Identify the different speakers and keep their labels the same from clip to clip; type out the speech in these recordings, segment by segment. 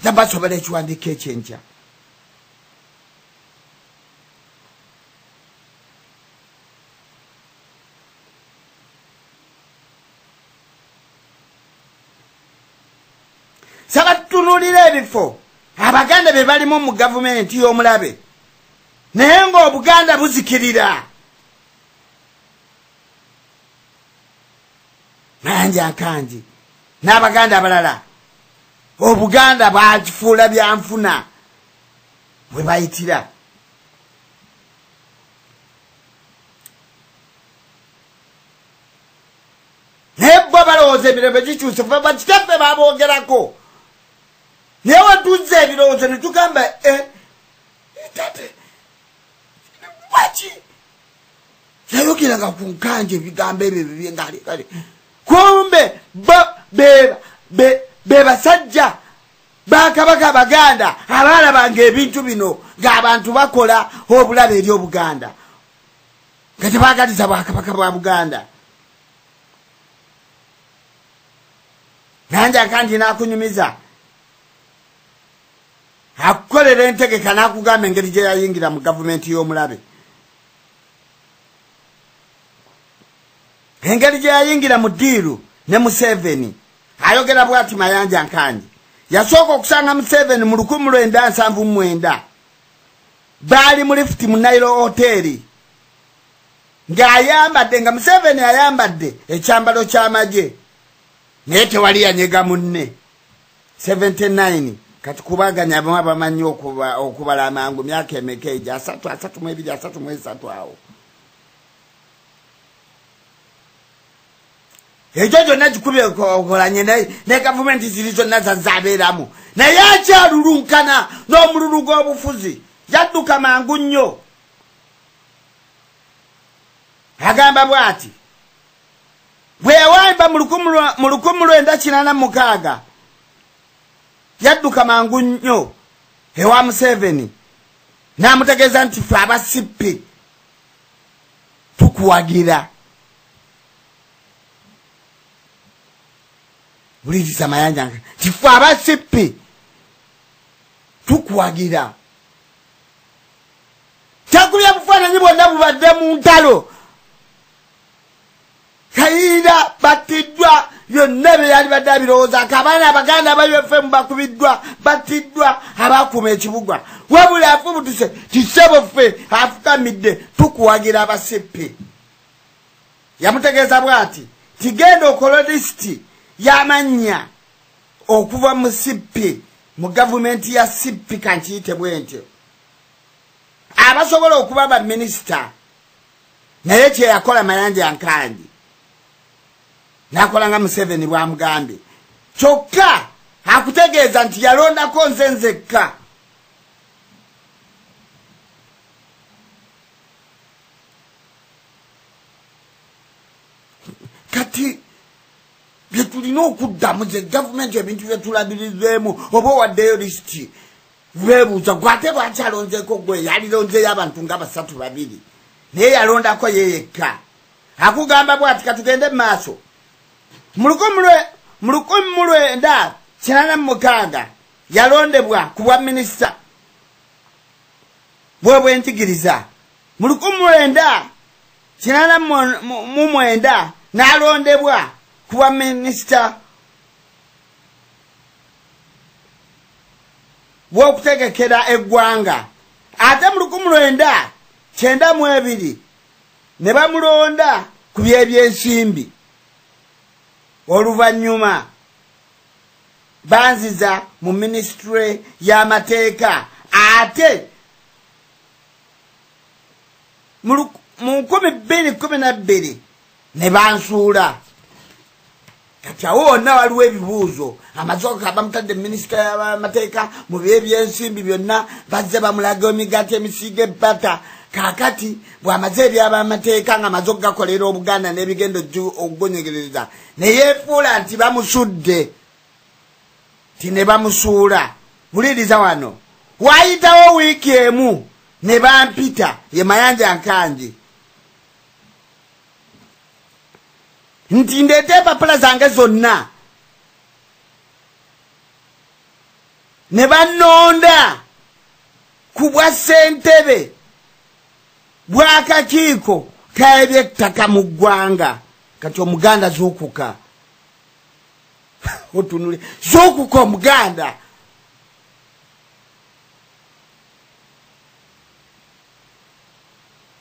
Speaker 1: Jabasobala ekiwandiiko ekyenkya. Saba tutunuulira ebifo Abaganda be balimu mu gavumenti y'omulabe, naye ng'Obuganda buzikirira. Mayanja Nkangi n'Abaganda abalala Obuganda bakifuula byanfuna bwe bayitira. Naye bo balowooza emirembe gikyuse, bakitaffe baboogerako. Naye wetuzza ebirowoozo ne tugamba tate lwaki yayogeranga ku Nkangi ebigambo ebyo bibi ngaali kale. Kumbe be basajja bakabaka Abaganda abaalabanga ebintu bino ng'abantu bakola obulabe eri Obuganda, nga tebaagaliza bwakabaka bwa Buganda. Mayanja Nkangi n'akunyumiza, akukolera entegeka n'akugamba engeri gye yayingira mu gavumenti y'omulabe, engeri gye yayingira mu ddiiru ne Museveni. Ayogera bw'ati Mayanja Nkangi yasooka okusanga Museveni mu 1979, baali mu lifuti mu Nile Hotel, ng'ayambadde, nga Museveni ayambadde ekyambalo ky'amagye, naye tewali yanyega munne. 79 kati kubaganya abamu abamanyi okubala amangu myaka emeka egyo, 30, 32, 33 awo. Ekyo kyonna kikubye okolanye ne gavumenti ziri zonna zazaabeeramu, naye akyalulunkana n'omululu gw'obufuzi, yadduka mangu nnyo. Agamba bw'ati bwe yawamba mu 1986 yadduka mangu nnyo ewa Museveni n'amutegeeza nti ffe aba CP tukuwagira. Buliriza Mayanja nti ffe aba CP tukuwagira. Kyakubya bufaananyi bwonna bubadde mu ntalo, Kayiira battiddwa, byonna bye yali badde abirowoozaako. Abaana Abaganda aba UFM bakubiddwa, battiddwa, abakuuma ekibuga. Wabula afubutuse kisebo ffe afukamidde tukuwagira aba CP. Yamutegeeza bw'ati tigenda okola lisiti y'amannya okuva mu CP, mu gavumenti ya CP kankiyite bwe ntyo, abasobola okuba baminisita. Naye kye yakola Mayanja Nkangi n'akola nga Museveni bw'amugambye, kyokka akutegeeza nti yalondako nze nzekka. Kati bye tulina okuddamu ze gavumenti ebintu bye tulabirizeemu, oba owaddeyo lisiti weebuuza gwate lwaki alonzeeko gwe, yalironzeeyo abantu nga 3, 2, naye yalondako ye yekka. Akugamba bw'ati katugende mu maaso. Mu 1986 yalondebwa ku bwa minisita bw'ebyenjigiriza. Mu 1989 n'alondebwa ku bwa minisita bw'okutegekera eggwanga. Ate mu 1992 ne bamulonda ku by'ebyensimbi. Oluvannyuma banziza mu minisitule y'amateeka, ate mu 2012 ne bansuula. Kati awo wonna waliwo ebibuuzo. Amasooka bamutadde minisita y'amateeka mu by'ebyensimbi byonna, bazze bamulaga emigaati emisiiga ebbata. Kaakati bw'amaze eby'abamateeka ng'amaze okugakolera Obuganda n'ebigendo okugonyegereza, ne yeefuula nti bamusudde, nti ne bamusuula. Buliriza wano, waayitawo wiiki emu ne bampita, ye Mayanja Nkangi, nti ndeete empapula zange zonna Ne bannonda ku bwa ssentebe bw'akakiiko k'ebyettaka mu ggwanga. Kati Omuganda zuukuka, otunule, zuukuka Omuganda.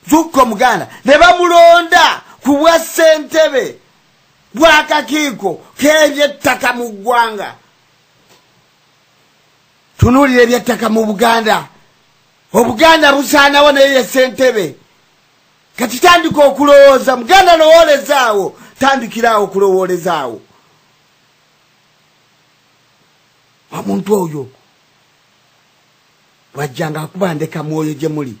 Speaker 1: Zuukuka Omuganda. Ne bamulonda ku bwa ssentebe bw'akakiiko k'ebyettaka mu ggwanga. Tunuulira ebyettaka mu Buganda. Obuganda busaanawo naye ye ssentebe. Kati tandika okulowooza, Muganda lowoolezaawo, tandikiraawo okulowoolezaawo. Omuntu oyo bw'ajjanga akuba ndeka mwoyo gye muli.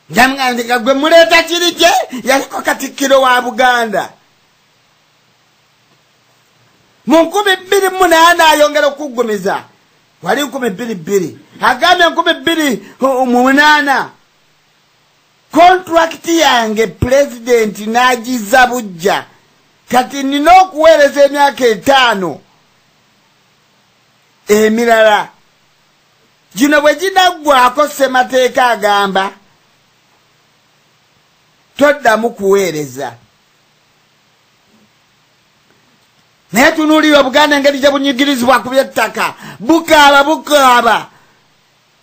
Speaker 1: Njamugamba gwe muleeta kiri gye yaliko Katikkiro wa Buganda. Mu 2008 ayongera okuggumiza. Wali 2002. Agambye 2008. Kontrakiti yange pulezidenti n'agiza bujja. Kati nina okuweereza emyaka 5 emirala. Gino bwe ginaggwako ssemateeka agamba toddamu kuweereza. Naye tunuulira Obuganda engeri gye bunyigirizibwa ku by'ettaka. Bukaaba bukaaba,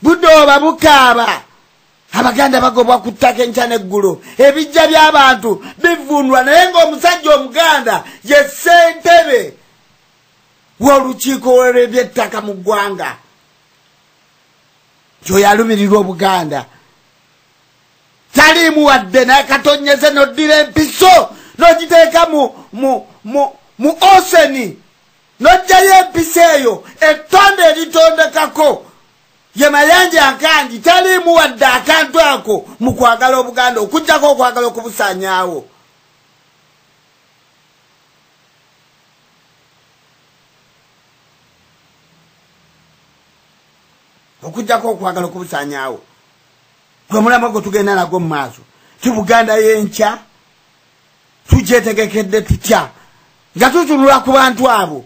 Speaker 1: budooba bukaaba. Abaganda bagobwa ku ttaka enkya n'eggulo. Ebijja by'abantu bivunwa, naye ng'omusajja Omuganda ye ssentebe w'olukiiko lw'ebyettaka mu ggwanga. Kyoyo alumirirwa Obuganda. Taliimu wadde n'akatonyeze n'oddira empiso n'ogiteeka mu oseni n'oggyayo empiso eyo ettonde eritondekako. Ye Mayanja Nkangi taliimu wadde akantu ako mu kwagala Obuganda okuggyako okwagala okubusaanyaawo. Okuggyako okwagala okubusaanyaawo. Gwe mulamwa gwe tugenda nagwo mu maaso. Ti Buganda y'enkya tugyetegekedde tutya nga tutunula ku bantu abo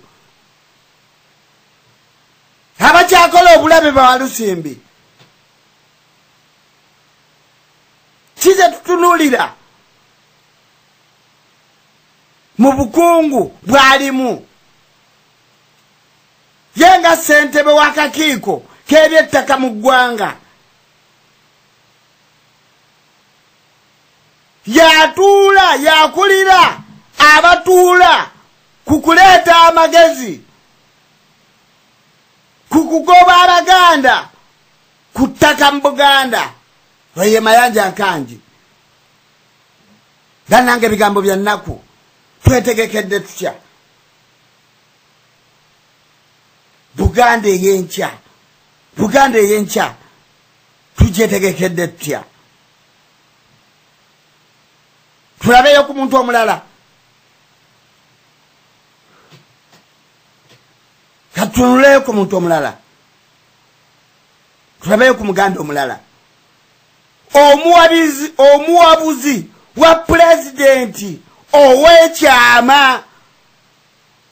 Speaker 1: abakyakola obulabe bawalusimbi. Kize tutunuulira mu bukungu bw'alimu. Ye nga ssentebe w'akakiiko k'ebyettaka mu ggwanga yatuula yakulira abatuula ku kuleeta amagezi ku kugoba Abaganda ku ttaka mu Buganda. Oye Mayanja Nkangi. Bannange ebigambo bya nnaku. Twetegekedde tutya Buganda ey'enkya? Buganda ey'enkya tugyetegekedde tutya? Tulabeyo ku muntu omulala. Katunuleyo ku muntu omulala. Tulabeyo ku Muganda omulala. Omuwabuzi wa pulezidenti ow'ekyama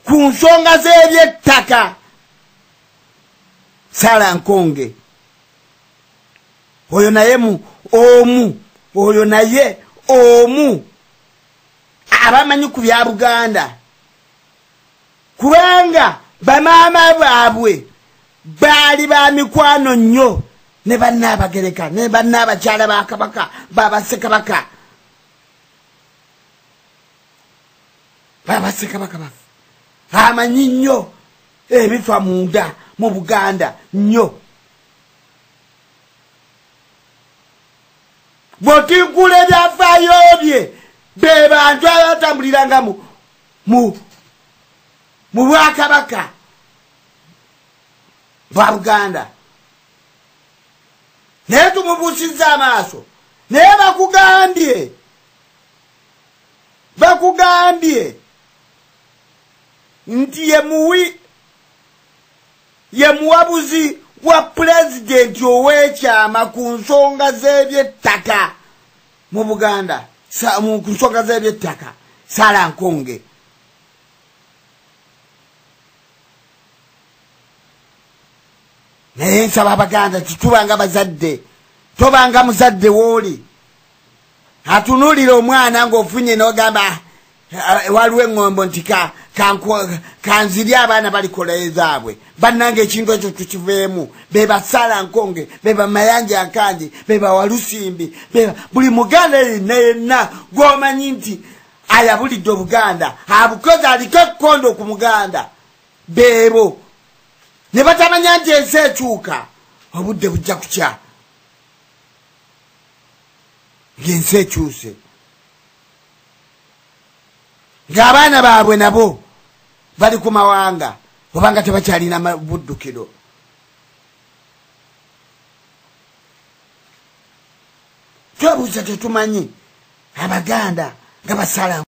Speaker 1: ku nsonga z'ebyettaka Sarah Nkonge. Oyo naye omu, oyo naye omu abamanyi ku bya Buganda, kubanga bamaama baabwe baali ba mikwano nnyo ne bannaabagereka ne bannaabakyala ba Kabaka babassekabaka babassekabaka baffe. Amanyi nnyo ebifa munda mu Buganda nnyo. Bw'otinkula ebyafaayo bye be bantu abatambuliranga mu bwakabaka bwa Buganda. Naye tumubuusizza amaaso. Naye bakugambye nti ye muwabuzi wa pulezidenti ow'ekyama ku nsonga z'ebyettaka mu Buganda, ku nsonga z'ebyettaka Sarah Nkonge. Naye nsaba Abaganda, titubanga bazadde, tobanga muzadde wooli atunuulira omwana ng'ofunye n'ogamba waliwo eŋŋombo nti kanziri abaana balikola ezaabwe. Bannange, ekintu ekyo tukiveemu. Be basala nkonge, be bamayanja nkangi, be bawalusimbi, buli Muganda yenna yenna gw'omanyi nti ayabulidde Obuganda, abukozi, aliko ekkondo ku Muganda, beebo ne batamanya nti ensi ekyuka. Obudde bujja kukya ng'ensi ekyuse, ng'abaana baabwe nabo bali ku mawanga obanga tebakyalina buddukiro. Twebuuza, tetumanyi Abaganda nga basala.